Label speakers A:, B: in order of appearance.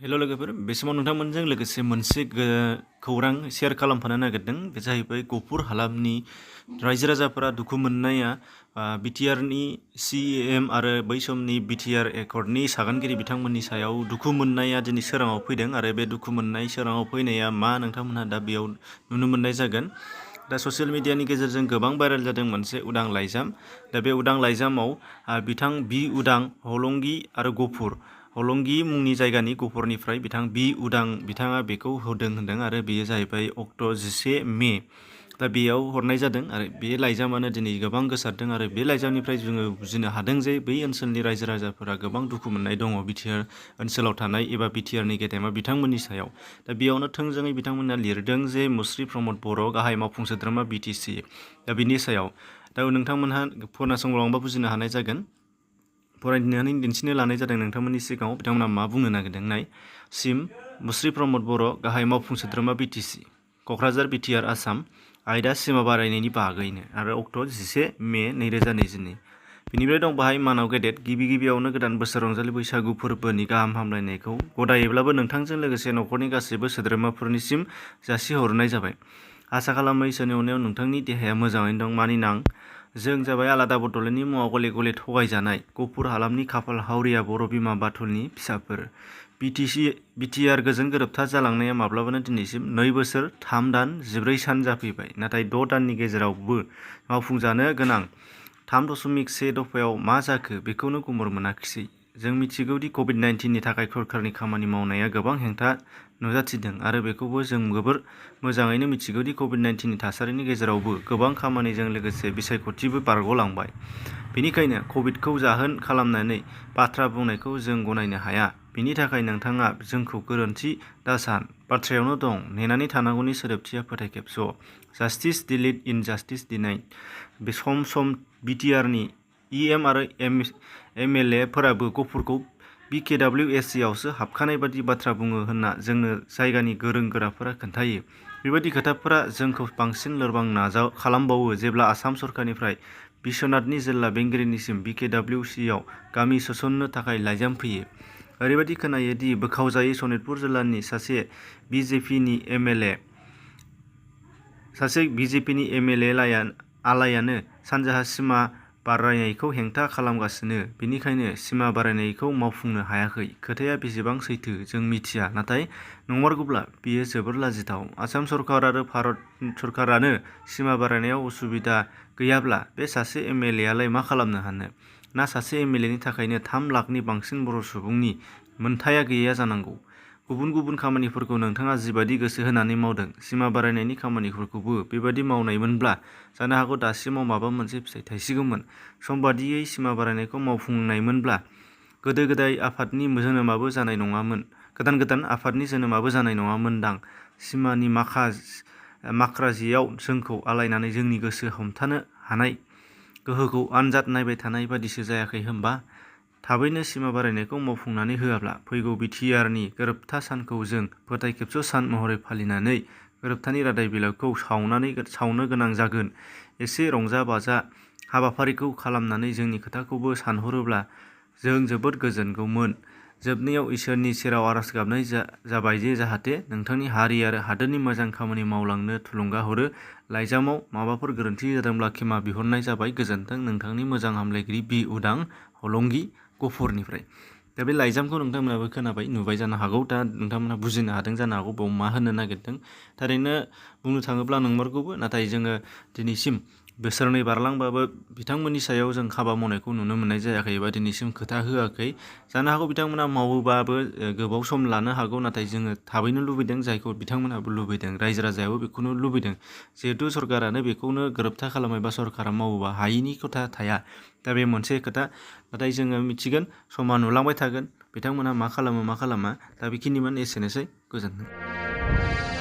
A: हेल' लोगोफोर, बे समाव नोंथांमोनजों लोगोसे मोनसे खौरां शेयार खालामफानो नागिरदों। बे जाहैबाय गफुर हालामनि रायजो राजाफोरा दुखु मोननाया बिटिआरनि CEM आरो बै समनि बिटिआर एकर्डनि सागानगिरि बिथांमोननि सायाव दुखु मोननाया दिनै सोराङाव फैदों आरो बे दुखु मोननाय सोराङाव फैनाया मा नोंथांमोनहा दा बेयाव नुनो मोननाय जागोन। दा ससियेल मिडियानि गेजेरजों गोबां भाइरेल जादों मोनसे उदां लाइजाम। दा बे उदां लाइजामाव बिथां बि उदां हलंगि आरो गफुर हलंगि मुंनि जायगानि गफुरनिफ्राय बि उदां बिथाङा बेखौ होदों होनदों आरो बेयो जाहैबाय अक्ट' 11 मे। दा बेयाव हरनाय जादों आरो बे लाइजामानो दिनै गोबां गोसारदों आरो बे लाइजामनिफ्राय जोङो बुजिनो हादों जे बै ओनसोलनि रायजो राजाफोरा गोबां दुखु मोननाय दङ बिटिआर ओनसोलाव थानाय एबा बिटिआरनि गेदेमा बिथांमोननि सायाव। दा बेयावनो थोंजोङै बिथांमोना लिरदों जे मुस्रि प्रमद बर' गाहाय मावफुं सोद्रोमा BTC। दा बिनि सायाव दा नोंथांमोनहा खोनासंलांबा बुजिनो हानाय जागोन। फरायनानै दिन्थिनो लानाय जादों नोंथांमोननि सिगाङाव बिथांमोना मा बुंनो नागिरदों नाय। सिम मुस्रि प्रमद बर' गाहाय मावफुं सोद्रोमा BTC क'क्राझार बिटिआर आसाम। आयदा सिमा बारायनायनि बागैनो आरो अक्ट' 11 मे 2022। बिनिफ्राय दं बाहाय मानाव गेदेर गिबियावनो गोदान बोसोर रंजालि बैसागु फोरबोनि गाहाम हामलायनायखौ गदायोब्लाबो नोंथांजों लोगोसे न'खरनि गासैबो सोद्रोमाफोरनिसिम जासिहरनाय जाबाय। आसा खालामो इसोरनि अननायाव नोंथांनि देहाया मोजाङैनो दं। मानिनां जों जाबाय आलादा बड'लेण्डनि मुङाव गले गले थगायजानाय गफुर हालामनि खाफाल हावरिया बर' बिमा बाथुलनि फिसाफोर। बिटिआर गोजोन गोरोबथा जालांनाया माब्लाबानो दिनैसिम 2 बोसोर 3 दान 14 सान जाफैबाय। नाथाय 6 दाननि गेजेरावबो मावफुंजानो गोनां 3.1 दफायाव मा जाखो बेखौनो गुमुर मोनाखिसै। जों मिथिगौदि कभिड-19नि थाखाय सरकारनि खामानि मावनाया गोबां हेंथा नुजाथिदों आरो बेखौबो जों जोबोर मोजाङैनो मिथिगौदि कभिड-19नि थासारिनि गेजेरावबो गोबां खामानिजों लोगोसे बिसायख'थिबो बारग'लांबाय। बेनिखायनो कभिडखौ जाहोन खालामनानै बाथ्रा बुंनायखौ जों गनायनो हाया। बिनि थाखाय नोंथाङा जोंखौ गोरोन्थि दासान। बाथ्रायावनो दं नेनानै थानांगौनि सोदोबथिया फोथायखेबस'। Justice delayed injustice denied. बे सम बिटिआरनि EM आरो MLA फोराबो गफुरखौ BKWSC आवसो हाबखानाय बादि बाथ्रा बुङो होनना जोंनो जायगानि गोरों गोराफोरा खोन्थायो। बेबादि खोथाफोरा जोंखौ बांसिन लोरबां खालामबावो जेब्ला आसाम सरकारनिफ्राय बिश्वनाथनि जिल्ला बेंगिरिनिसिम BKWSC आव गामि सोसननो थाखाय लाइजाम फैयो। ओरैबायदि खोनायो दि बोखावजायै सनितपुर जिल्लानि सासे BJPनि MLA आलायानो सानजाहा सिमा बारायनायखौ हेंथा खालामगासिनो। बेनिखायनो सिमा बारायनायखौ मावफुंनो हायाखै। खोथाया बेसेबां सैथो जों मिथिया, नाथाय नंमारगौब्ला बेयो जोबोर लाजिथाव। आसाम सरकार आरो भारत सरकारानो सिमा बारायनायाव उसुबिदा गैयाब्ला बे सासे MLA आलाय मा खालामनो हानो? ना सासे MLAनि थाखायनो 3 लाखनि बांसिन बर' सुबुंनि मोनथाया गैया जानांगौ? गुबुन खामानिफोरखौ नोंथाङा जिबादि गोसो होनानै मावदों, सिमा बारायनायनि खामानिफोरखौबो बेबादि मावनायमोनब्ला जानो हागौ दासिमाव माबा मोनसे फिथाइ थाइसिगौमोन। समबादियै सिमा बारायनायखौ मावफुंनायमोनब्ला गोदान आफादनि जोनोमाबो जानाय नङामोनदां। सिमानि माख्राजियाव जोंखौ आलायनानै जोंनि गोसो हमथानो हानाय गोहोखौ आनजाद नायबाय थानाय बादिसो जायाखै होमबा? थाबैनो सिमा बारायनायखौ मावफुंनानै होआब्ला फैगौ बिटिआरनि गोरोबथा सानखौ जों फोथायखेबस' सान महरै फालिनानै गोरोबथानि रादाय बिलाइखौ सावनो गोनां जागोन। एसे रंजा बाजा हाबाफारिखौ खालामनानै जोंनि खोथाखौबो सानहरोब्ला जों जोबोद गोजोनगौमोन। जोबनायाव इसोरनि सेराव आरज गाबनाय जाबाय जे जाहाथे नोंथांनि हारि आरो हादोरनि मोजां खामानि मावलांनो थुलुंगा हरो। लाइजामाव माबाफोर गोरोन्थि जादोंब्ला खेमा बिहरनाय जाबाय। गोजोन्थों। नोंथांनि मोजां हामलायगिरि बि उदां हलंगि गफुरनिफ्राय। दा बे लाइजामखौ नोंथांमोनाबो खोनाबाय नुबाय जानो हागौ। दा नोंथांमोनहा बुजिनो हादों जानो हागौ बेयाव मा होननो नागिरदों। थारैनो बुंनो थाङोब्ला नंमारगौबो, नाथाय जोङो दिनैसिम बोसोरनै बारलांबाबो बिथांमोननि सायाव जों हाबा मावनायखौ नुनो मोननाय जायाखै एबा दिनैसिम खोथा होआखै। जानो हागौ बिथांमोना मावोबाबो गोबाव सम लानो हागौ, नाथाय जोङो थाबैनो लुबैदों जायखौ बिथांमोनाबो लुबैदों, रायजो राजायाबो बेखौनो लुबैदों। जिहेथु सरकारानो बेखौनो गोरोबथा खालामो एबा सरकारा मावोबा हायिनि खोथा थाया। दा बे मोनसे खोथा। नाथाय जोङो मिथिगोन, समा नुलांबाय थागोन बिथांमोनहा मा खालामो मा खालामा। दा बेखिनिमोन, एसेनोसै। गोजोन्थों।